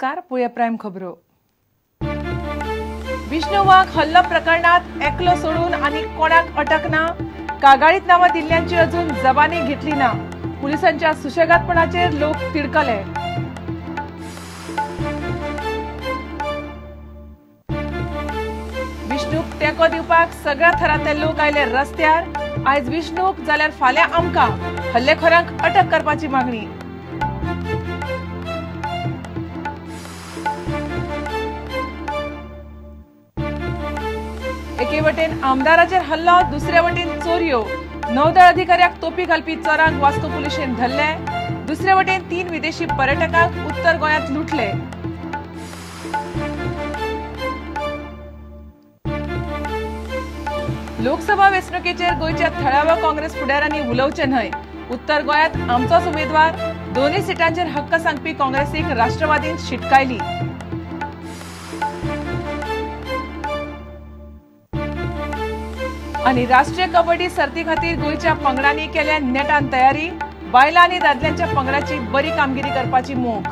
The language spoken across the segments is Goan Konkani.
नमस्कार, पळोवया प्रायम खबरो। विष्णू वाघ हल्लो प्रकरणात एकलो सोडून आनी कोणाक अटक ना। कागाळीत नांवां दिल्ल्यांची अजून जबानी घेतली ना। पुलिसांच्या सुशेगादपणाचेर लोक तिडकले। विष्णूक तेंको दिवपाक सगळ्या थरांतले लोक आयले रस्त्यार। आयज विष्णूक जाल्यार फाल्यां आमकां हल्लेखोरांक अटक करपाची मागणी। एके वटेन आमदाराचेर हल्लो, दुसरे वटेन चोरयो। नौदळ अधिकाऱ्याक तोपी घालपी चोरांक वास्को पुलिशेन धरले। दुसरे वटेन 3 विदेशी पर्यटकांक उत्तर गोंयांत लुटले। लोकसभा वेंचणुकेचेर गोंयच्या थळाव्या काँग्रेस फुडाऱ्यांनी उलोवचें न्हय। उत्तर गोंयांत आमचोच उमेदवार, दोनूय सिटांचेर हक्क सांगपी काँग्रेसीक राष्ट्रवादीन शिटकायली। आनी राष्ट्रीय कबड्डी सर्ती खातीर गोंयच्या पंगडांनी केल्या नेटान तयारी। बायलां आनी दादल्यांच्या पंगडाची बरी कामगिरी करपाची मोख।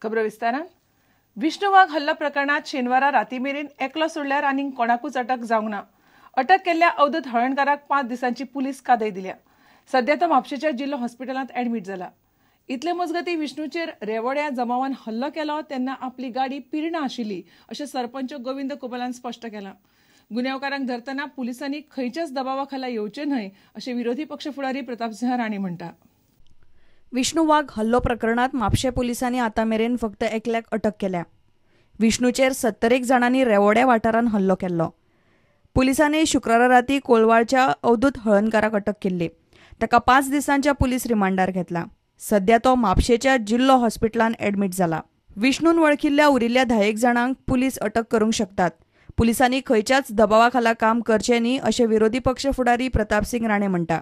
खबरो विस्तारान। विष्णू वाघ हल्लो प्रकरणात शेनवारा राती मेरेन एकलो सोडल्यार आनीक कोणाकूच अटक जावंक ना। अटक केल्ल्या अवधूत हळणकाराक 5 दिसांची पुलीस कादय दिल्या। सध्या तो म्हापशेच्या जिल्लो हॉस्पिटलांत ॲडमीट जाला। इतले मजगती विष्णूचेर रेवड्या जमावान हल्लो केलो तेन्ना आपली गाडी पिर्णा आशिल्ली अशें सरपंच गोविंद कुबलान स्पश्ट केलां। गुन्यांवकारांक धरतना पुलिसांनी खंयच्याच दबावा खाला येवचें न्हय अशें विरोधी पक्ष फुडारी प्रतापसिंह राणे म्हणटा। विष्णू वाघ हल्लो प्रकरणात म्हापशें पुलिसांनी आतां मेरेन फक्त एकल्याक अटक केल्या। विष्णूचेर 71 जाणांनी रेवोड्या वाठारांत हल्लो केल्लो। पुलिसांनी शुक्रारा राती कोलवाळच्या अवधूत हळणकाराक अटक केल्ली। ताका 5 दिसांच्या पुलीस रिमांडार घेतला। सध्या तो म्हापशेच्या जिल्लो हॉस्पिटलांत ॲडमीट जाला। विष्णून वळखिल्ल्या उरिल्ल्या 10 जाणांक पुलीस अटक करूंक शकतात। पुलिसांनी खंयच्याच दबावा खाला काम करचें न्ही अशें विरोधी पक्ष फुडारी प्रतापसिंग राणे म्हणटा।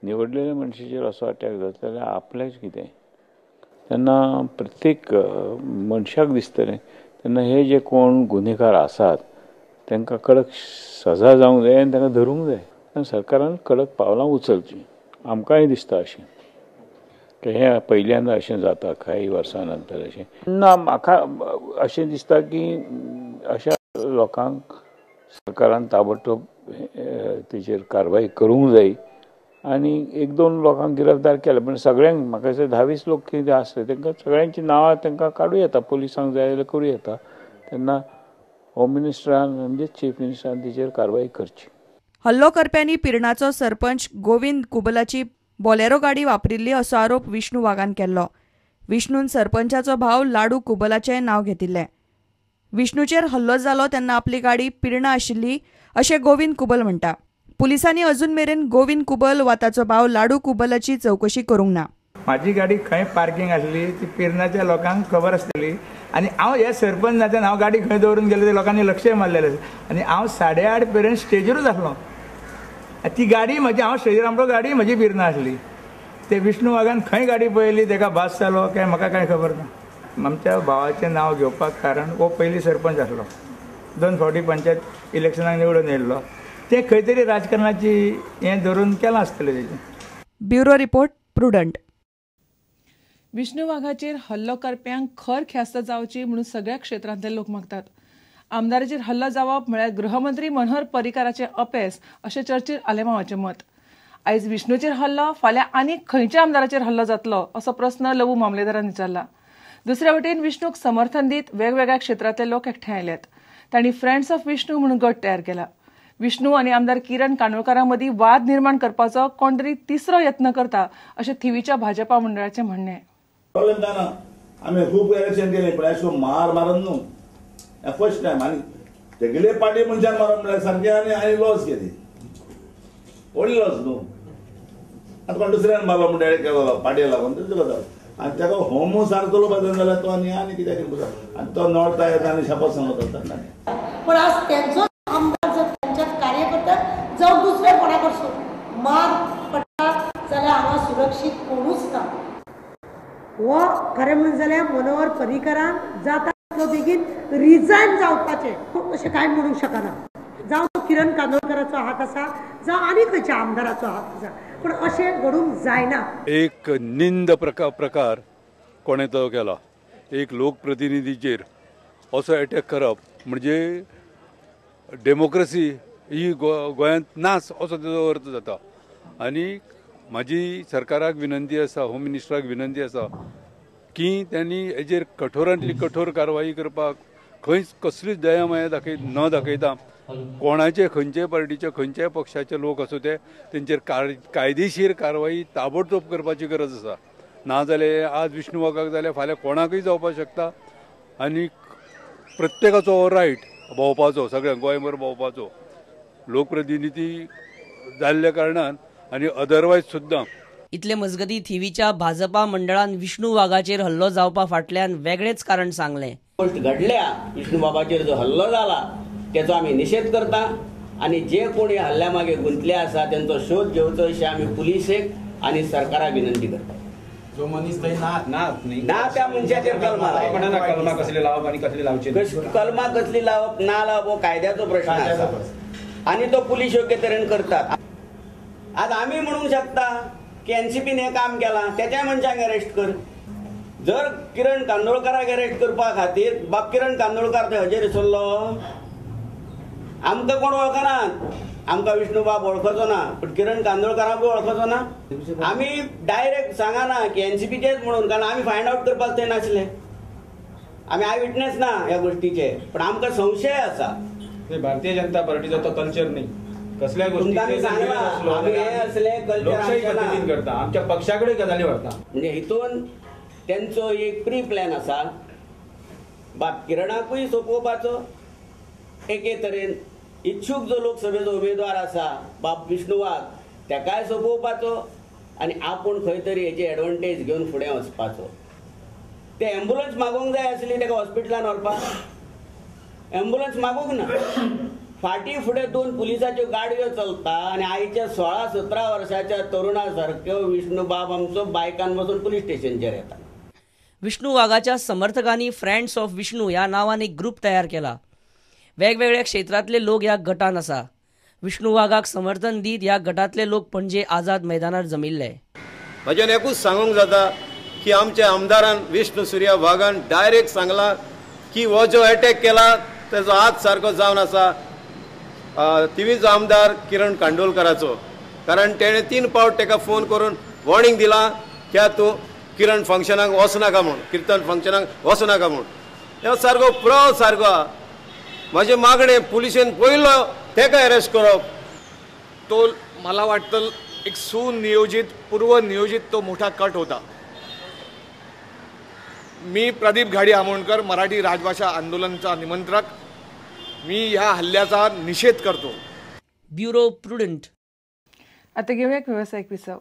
निवडलेल्या मनशाचेर असो अटॅक जाता जाल्यार आपलेंच कितें तेन्ना प्रत्येक मनशाक दिसतलें। तेन्ना हे जे कोण गुन्हेकार आसात तांकां कडक सजा जावंक जाय आनी तांकां धरूंक जाय। आनी सरकारान कडक पावलां उचलचीं। आमकांय दिसता अशें की हें पहिल्यांदा अशें जाता काही वर्सां नंतर अशें ना। म्हाका अशें दिसता की अशा लोकांक सरकारान ताबडतोब तेचेर कारवाय करूंक जाय आनी 1-2 लोकांक गिरफ्तार केले पण सगळ्यांक म्हाका दिसता 10-20 लोक कितें आसले तांकां सगळ्यांची नांवां तांकां काडूं येता, पुलिसांक जाय जाल्यार करूं येता। तेन्ना होम मिनिस्टरान म्हणजे चीफ मिनिस्टरान तेचेर कारवाय करची। हल्लो करप्यांनी पिर्णाचो सरपंच गोविंद कुबलाची बोलेरो गाडी वापरिल्ली असो आरोप विष्णू वाघान केल्लो। विष्णून सरपंचाचो भाव लाडू कुबलाचें नांव घेतिल्लें। विष्णूचेर हल्लो जालो तेन्ना आपली गाडी पिर्णा आशिल्ली अशें गोविंद कुबल म्हणटा। पुलिसांनी अजून मेरेन गोविंद कुबल वा ताचो भाव लाडू कुबलाची चवकशी करूंक ना। म्हाजी गाडी खंय पार्किंग आसली ती पिर्णाच्या लोकांक खबर आसतली आनी हांव हे सरपंच नात्यान हांव गाडी खंय दवरून गेले ते लोकांनी लक्षय मारलेलें आनी हांव 8:30 पर्यंत स्टेजीरूच आसलो। ती गाडी म्हजी, हांव स्टेजीर आमलो, गाडी म्हजी पिर्णा आसली। ते विष्णू वाघान खंय गाडी पळयली ताका भास जालो काय म्हाका कांय खबर ना। आमच्या भावाचें नांव घेवपाक कारण हो पयलीं सरपंच आसलो, 2 फावटी पंचायत इलेक्शनाक निवडून येयल्लो। ते खंय तरी राजकारणाची हें धरून केलां आसतलें तेजें। Bureau report, Prudent. Vishnu वाघाचेर हल्लो करप्यांक खर ख्यास्त जावची म्हणून सगळ्या क्षेत्रांतले लोक मागतात। आमदाराचेर हल्लो जावप म्हळ्यार गृहमंत्री मनोहर पर्रीकाराचें अपेस अशें चर्चील आलेमांवाचें मत। आयज विष्णूचेर हल्लो, फाल्यां आनीक खंयच्या आमदाराचेर हल्लो जातलो असो प्रस्न लवू मामलेदारान विचारला। दुसऱ्या वटेन विष्णूक समर्थन दीत वेगवेगळ्या क्षेत्रांतले लोक एकठांय आयल्यात। तांणी फ्रेंड्स ऑफ विष्णू म्हणून गट तयार केला। विष्णू आनी आमदार किरण कानोळकारां मदीं वाद निर्माण करपाचो कोण तरी तिसरो यत्न करता अशें थिवीच्या भाजपा मंडळाचें म्हणणें। प्रॉब्लेम जायना, आमी खूब इलेक्शन केलें पण अशें मार मारून न्हू फर्स्ट टायम आनी तेगेले पार्टी मनशान मारप म्हणल्यार सामकें आनी आनी लॉस केली, व्हडली लॉस न्हू। आतां कोण दुसऱ्यान मारलो म्हणटा केलो पार्टी लागून तेजो गजाल आनी ताका होमू सारको चलोवपाक जाल्यार तो आनी आनी कित्याक कितें आनी तो नोडटा येता आनी शापोत सांगता ताका। पण आज त्यांचो आमदार जर त्यांच्याच कार्यकर्त्याक जावं दुसऱ्या कोणा कडसून मार पडटा जाल्यार हांगा सुरक्षीत कोणूच ना। हो खरें म्हणून जाल्यार मनोहर पर्रीकारान जाता तितलो बेगीन रिजायन जावपाचें अशें कांय म्हणूंक शकना। जावं तो किरण कांदोळकराचो हात आसा, जावं आनी खंयच्या आमदाराचो हात आसा, पूण अशें घडूंक जायना. एक निंद प्रकार कोणें तो केला, एक लोकप्रतिनिधीचेर असो एटॅक करप म्हणजे डेमोक्रेसी ही गोंयांत नाच असो तेजो अर्थ जाता. आनी म्हाजी सरकाराक विनंती आसा, होम मिनिस्टराक विनंती आसा की त्यांनी हेजेर कठोरांतली कठोर कारवाई करपाक, खंयच कसलीच दया माया न दाखयता कोणाचे खंयचे पार्टीचे खंयच्याय पक्षाचे लोक आसूं ते तेंचेर कायदेशीर कारवाई ताबडतोब करपाची गरज आसा. नाजाल्यार आज विष्णू वाघाक जाल्यार फाल्यां कोणाकूय जावपाक शकता. आनी प्रत्येकाचो रायट भोंवपाचो, सगळ्यांक गोंयभर भोंवपाचो लोकप्रतिनिधी जाल्ल्या कारणान आनी अदरवायज सुद्दां. इतले मजगती थिवीच्या भाजपा मंडळान विष्णू वाघाचेर हल्लो जावपा फाटल्यान वेगळेच कारण सांगलें. गोष्ट घडल्या, विष्णू बाबाचेर जो हल्लो जाला तेचो आमी निशेध करता आनी जे कोण ह्या हल्ल्या मागे गुंतले आसा तेंचो शोध घेवचो अशें आमी पुलिसेक आनी सरकाराक विनंती करता. जो मनीस थंय ना ना ना त्या मनशाचेर कलमा लावप, कलमा कसली लावप आनी कसली लावची, कलमा कसली लावप ना लावप हो कायद्याचो प्रश्न आसा आनी तो पुलीस योग्य तरेन करतात. आज आमी म्हणूंक शकता की एनसीपीन हें काम केलां, तेच्या मनशांक अरेस्ट कर. जर किरण कांदोळकराक अरेस्ट करपा खातीर बाब किरण कांदोळकार थंय हजेर सरलो, आमकां कोण वळखनात, आमकां विष्णुबाब वळखचो ना, पूण किरण कांदोळकराक वळखचो ना. आमी डायरेक्ट सांगना की एनसीपीचेच म्हणून, कारण आमी फायंड आवट करपाक थंय नासले, आमी I witness ना ह्या गोष्टीचे, पण आमकां संशय आसा. भारतीय जनता पार्टीचो तो कल्चर न्ही, कसल्या गोष्टी पद्दतीन करता, आमच्या पक्षा कडेन गजाली व्हरता. म्हणजे हितून तेंचो एक प्री प्लॅन आसा, बाब किरणाकूय सोंपोवपाचो एके तरेन, इच्छूक जो लोकसभेचो उमेदवार आसा बाब विष्णू वाघ तेकाय सोंपोवपाचो आनी आपूण खंय तरी हेची एडवांटेज घेवन फुडें वचपाचो. ते एम्बुलन्स मागोवंक जाय आसली तेका हॉस्पिटलान व्हरपाक, एम्बुलन्स मागूंक ना. फाटी फुडें 2 पुलिसाच्यो गाडयो चलता आनी आयच्या 16-17 वर्साच्या तरुणा सारक्यो विष्णुबाब आमचो बायकान बसून पुलीस स्टेशनचेर येता. विष्णू वाघाच्या समर्थकांनी फ्रेंड्स ऑफ विष्णू ह्या नांवान एक ग्रुप तयार केला. वेगवेगळ्या क्षेत्रांतले लोक ह्या गटान आसा. विष्णू वाघाक समर्थन दीत ह्या गटांतले लोक पणजे आझाद मैदानार जमिल्ले. म्हज्यान एकूच सांगूंक जाता की आमच्या आमदारान विष्णू सुर्या वाघान डायरेक्ट सांगला की हो जो अटॅक केला तेजो हात सारको जावन आसा थिवीचो आमदार किरण कांदोळकराचो, कारण तेणें 3 पावट तेका फोन करून वॉर्निंग दिलां की तूं किरण फंक्शनाक वचनाका म्हूण, किर्तन फंक्शनाक वचनाका म्हूण. हे सारको पुरो सारको म्हजें मागणें पुलिशेन पयलो तेका अरेस्ट करप. तो मला वाटतं एक सुनियोजित पूर्वनियोजित तो मोठा कट होता. मी प्रदीप घाडी आमोणकर, मराठी राजभाषा आंदोलनचा निमंत्रक, मी ह्या हल्ल्याचा निषेध करतो. Bureau Prudent. आता घेऊया एक व्यावसायिक विसव.